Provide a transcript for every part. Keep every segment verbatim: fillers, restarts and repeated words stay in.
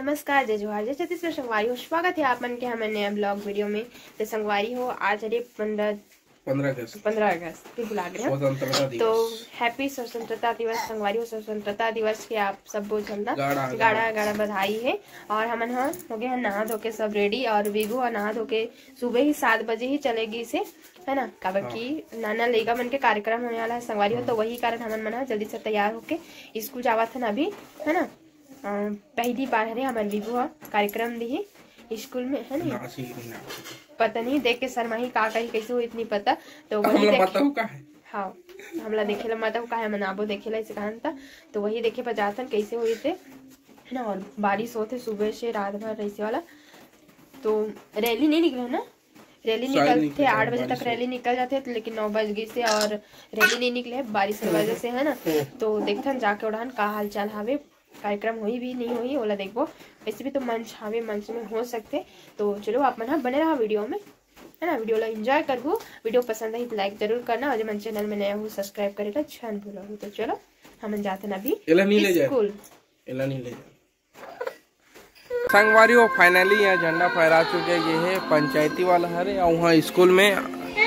नमस्कार, जय जोहार, जय छत्तीसगढ़ संगवारी हो, स्वागत है आप मन के हमर नया ब्लॉग वीडियो में। तो संगवारी हो, आज हरे पंद्रह पंद्रह अगस्त। पंद्रह अगस्त भी भुला गए हम। स्वतंत्रता तो दिवस। Happy स्वतंत्रता दिवस संगवारी हो। स्वतंत्रता दिवस के आप सबो झन ला गाड़ा, गाड़ा, गाड़ा। गाड़ा बधाई है। और हमन ह हो गए हैं नहा धो के सब रेडी, और विभू ह नहा धो के सुबह ही सात बजे ही चले गई से, है ना, काबर हाँ। कि नाना लइका मन के कार्यक्रम होने वाला है संगवारी हो, तो हाँ। वही कारण हमन मन ह जल्दी से तैयार होके स्कूल जावत हन अभी, है ना। अ, पहली बार हरे हमर विभू ह कार्यक्रम दिही स्कूल में, है ना। नाची, नाची। पता नहीं, देख के शर्माही का कही, कैसे हो इतनी पता, तो वही हमला देख पता हो का है? हाँ, हमला देखे ला पता हो का है, मनाबो देखे ला इसे कहन था, तो वही देखे बर जाथन कैसे होई थे, है ना। और बारिश होथे सुबह से रात भर ऐसे वाला, तो रैली नहीं निकले ना, रैली शायद निकल निकलथे, आठ बजे तक बारिश रैली निकल जाथे, लेकिन नौ बज गई से और रैली नहीं निकले है बारिश की वजह से, है ना। हम्म। तो देखथन जाके उड़ान का हाल चाल हावे, कार्यक्रम होही भी नहीं होही, ओला देखबो। वैसे भी तो मंच हावे, मंच में हो सकथे। तो चलो, आप मन ह बने रहा वीडियो में, है ना। वीडियो ला एंजॉय करहु, वीडियो पसंद आही तो लाइक जरूर करना, और जो मन चैनल में नया हो, सब्सक्राइब करे ला झन भूलहु। तो चलो, हमन जाथन अभी एला नहीं ले जाए। स्कूल। एला नहीं ले जाए। संगवारी हो, finally यहाँ झंडा फहरा चुके, ये है पंचायती वाला हरे, और वहाँ स्कूल में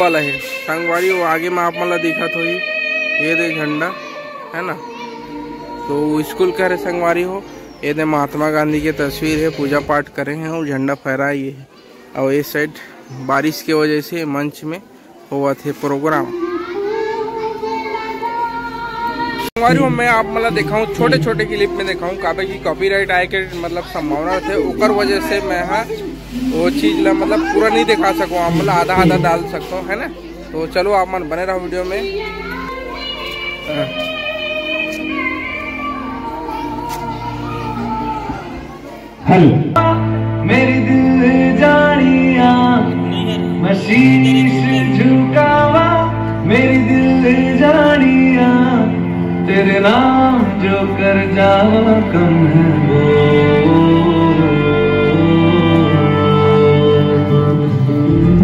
वाला है। संगवारी हो, आगे में आप मन ला दिखत होही, ये दे झंडा, है ना। तो वो स्कूल के हरे संगवारी हो, ये दे महात्मा गांधी के तस्वीर है, पूजा पाठ करे हैं और झंडा फहराए ये है। और ये साइड बारिश के वजह से मंच में होवत हे प्रोग्राम। संगवारी हो, मैं आप मन ला देखाऊं, छोटे छोटे क्लिप में देखाऊं, काबर कि कॉपीराइट आए के मतलब संभावना रथे, ओकर वजह से मैं हा वो चीज ला मतलब पूरा नहीं दिखा सकूं, आप मन ला आधा आधा डाल सकता हूँ, है ना। तो चलो, आप मन बने रहो वीडियो में। हाँ। हेलो। मेरी दिल जानिया, मैं शीश झुकावा, मेरी दिल जानिया, तेरे नाम जो कर जावा कम है वो।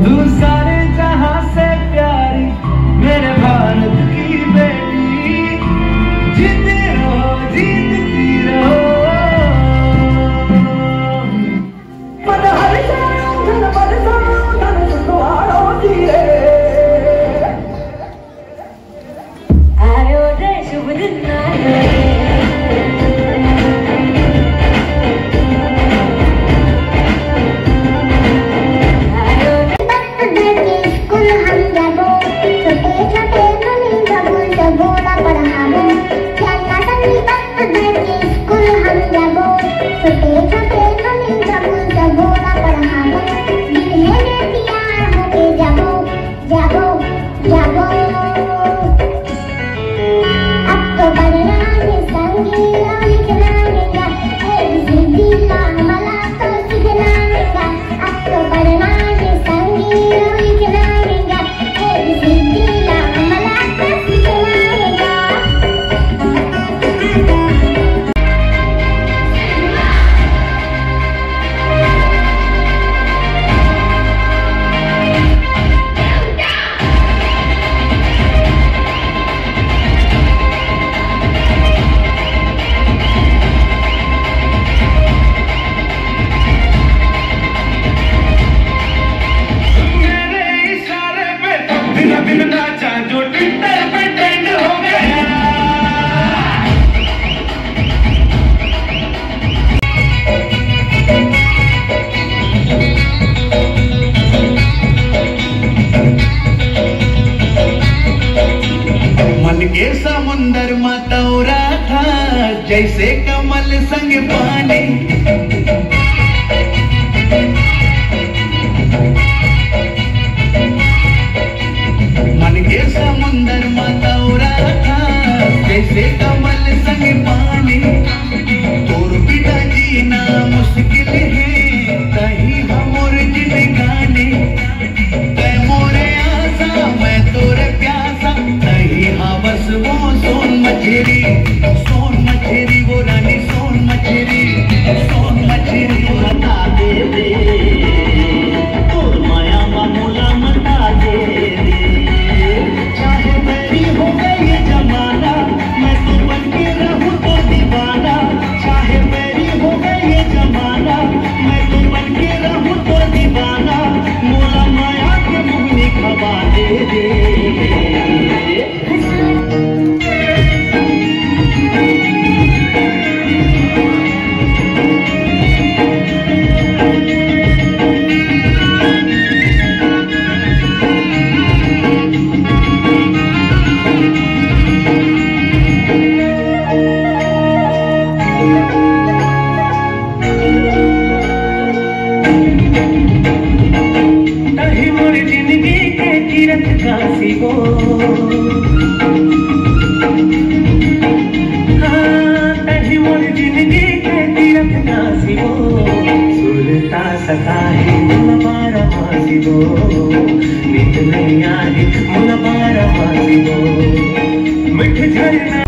तू सारे जहां से प्यारी, मेरे भारत की बेटी, जीती रहो, जीतती रहो। मन के समुंदर मा तौरा था, जैसे कमल संग पानी। मन के समुंदर मा तौरा था, जैसे कमल संग पानी। तोर बिना जीना मुश्किल है, तही हमर जिंदगानी। तै मोरे आसा, मैं तोरे प्यासा, तही हा बस वो सोन मछरी, सोन मछरी वो रानी, सोन मछरी, सोन मछरी वो बता दे दे। तोर माया मा मोला मता दे दे। चाहे बैरी हो गए ये जमाना, मैं तो घासी वो। हाँ, तही मोर जिंदगी के तीरथ घासी वो। सुरता सताही मुला बारा मासी वो। नींद नहीं आही मुला बारा मासी वो। मिठ झरना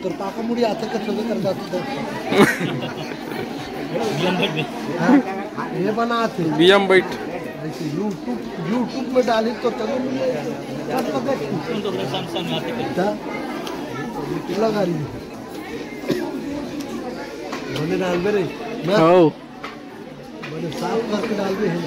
तोर पाका मुड़ी आथे कथे, ओकर करके आथे। हाँ, ये बना थे। बियम बैठ। ऐसे YouTube, YouTube में डाली तो तब मिले। लगा ली। मैंने डाल दे रे। मैं हाँ। बड़े साफ करके डाल दे हैं।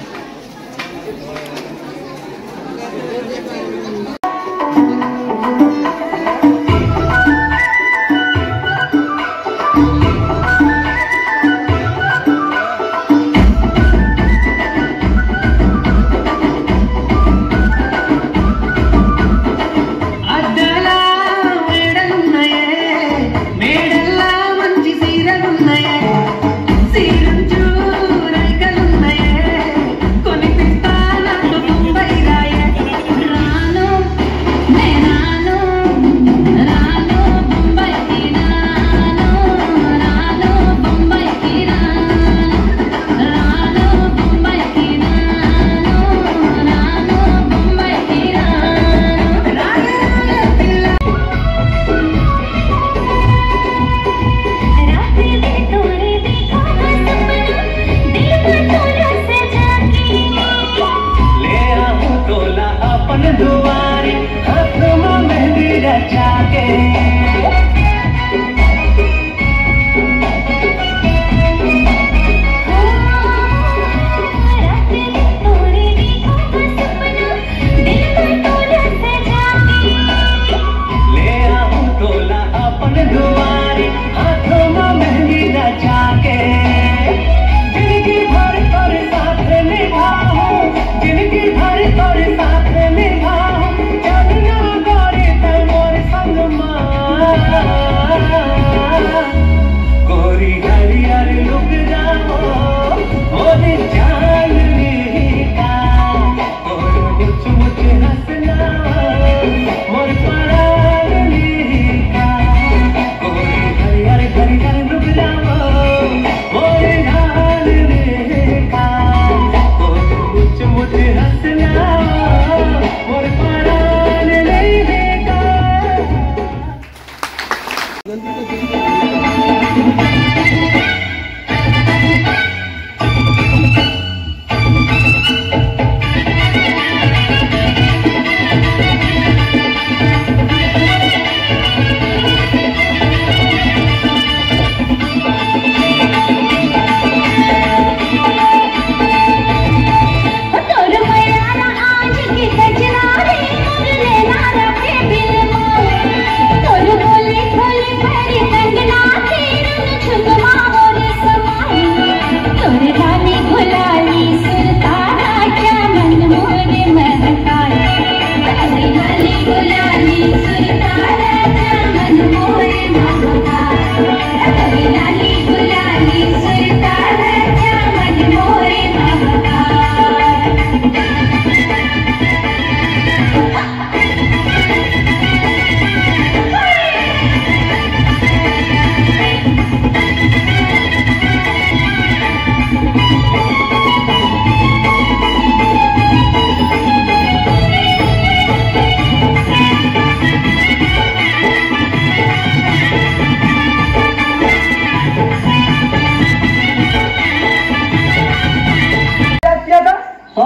तो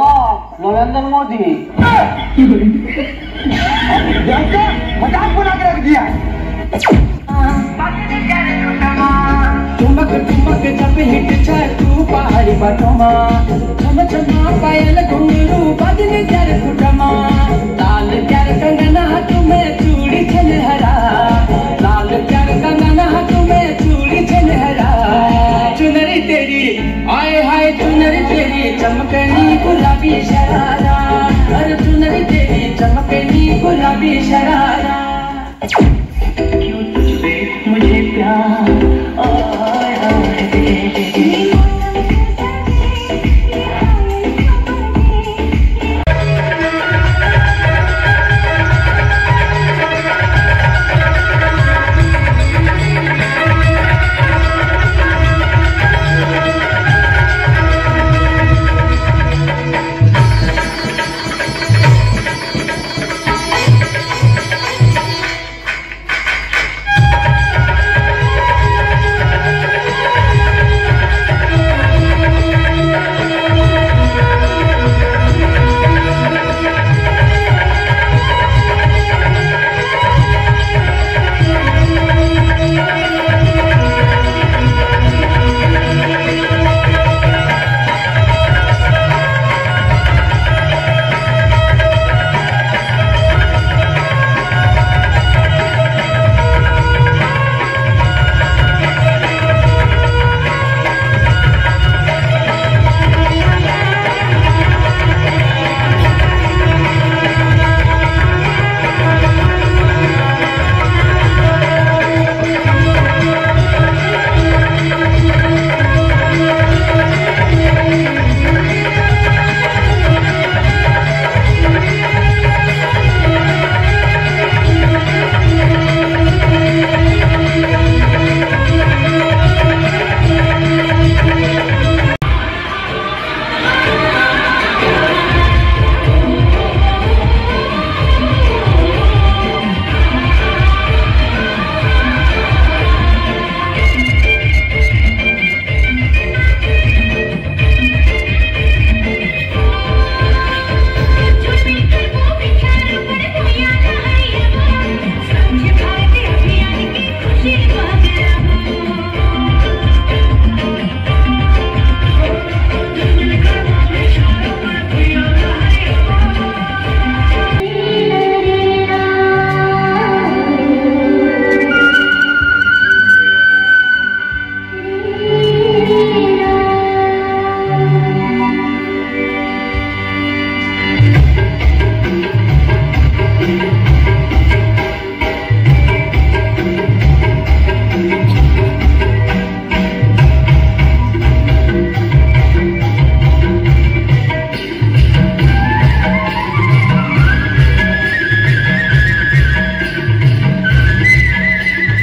नरेंद्र मोदी। मजाक बना के रख दिया। ठुमक ठुमक जब हिट छै तू पहाड़ी बटोमा, छम छमा पायल घुंघरू बजने जर कुटमा, लाल प्यार कंगना हाथ में चूड़ी छनहरा, लाल प्यार कंगना हाथ में चूड़ी छनहरा। चुनरी तेरी आए हाय चुनरी तेरी चमकनी गुलाबी शरारा, अरे चुनरी तेरी चमकनी गुलाबी शरारा। क्यों तुझसे मुझे प्यार आया है।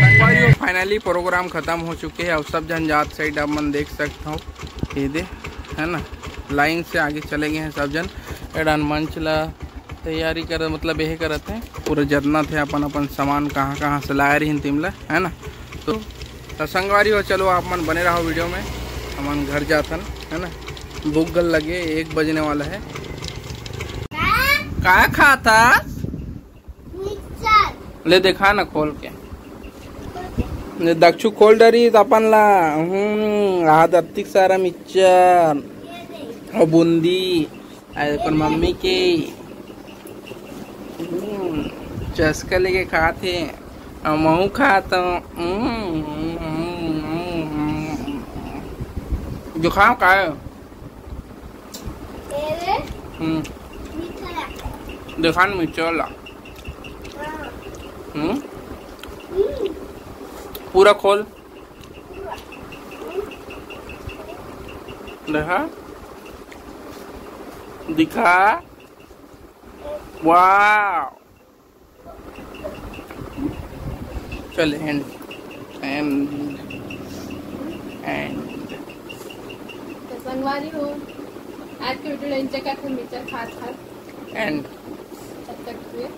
संगवारी हो, finally program खत्म हो चुके हे। अब सब झन जात side आप मन देख सकत हो, ये दे, है ना, line से आगे चले गए हैं सब झन। एडान मंच ला तैयारी कर, मतलब यही करत हे, पूरा जतना थे अपन अपन सामान कहाँ कहाँ से लाए रहिन तिमला, है ना। तो, तो संगवारी हो, चलो आप मन बने रहो video में, हमन घर जाथन, है ना। भूख घल लगे, एक बजने वाला है। का खाता? मिक्सचर। ले देखा ना खोल के। ले दक्षु खोल डरी त अपन ला। हम्म, आहा दत्तिक सारा मिक्सचर। और बूंदी। अरे अपन मम्मी के। हम्म, चस्का लेके खात हे। और महू खात हूँ। हम्म, हम्म, हम्म, हम्म, हम्म। जुकाम का है? ए रे, हम्म। मीठा लगता है। देखा न मिक्सचर ला। हाँ। हम्म। हम्म। पूरा खोल। पूरा। देखा? दिखा। वाह। चल, end, end, end। तो संगवारी हो, आज के video ला enjoy करके मिक्सचर खात खात end। तब तक के लिए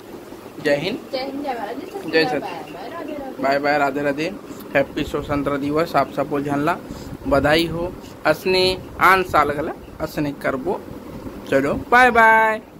जय हिंद, जय हिंद, जय भारत, जय जय Chhattisgarh. Bye bye, Radhe Radhe. Bye bye, Radhe Radhe. Happy स्वतंत्रता दिवस, आप सबो झन ला बधाई हो। असने आन साल घला असने करबो। चलो, बाय बाय।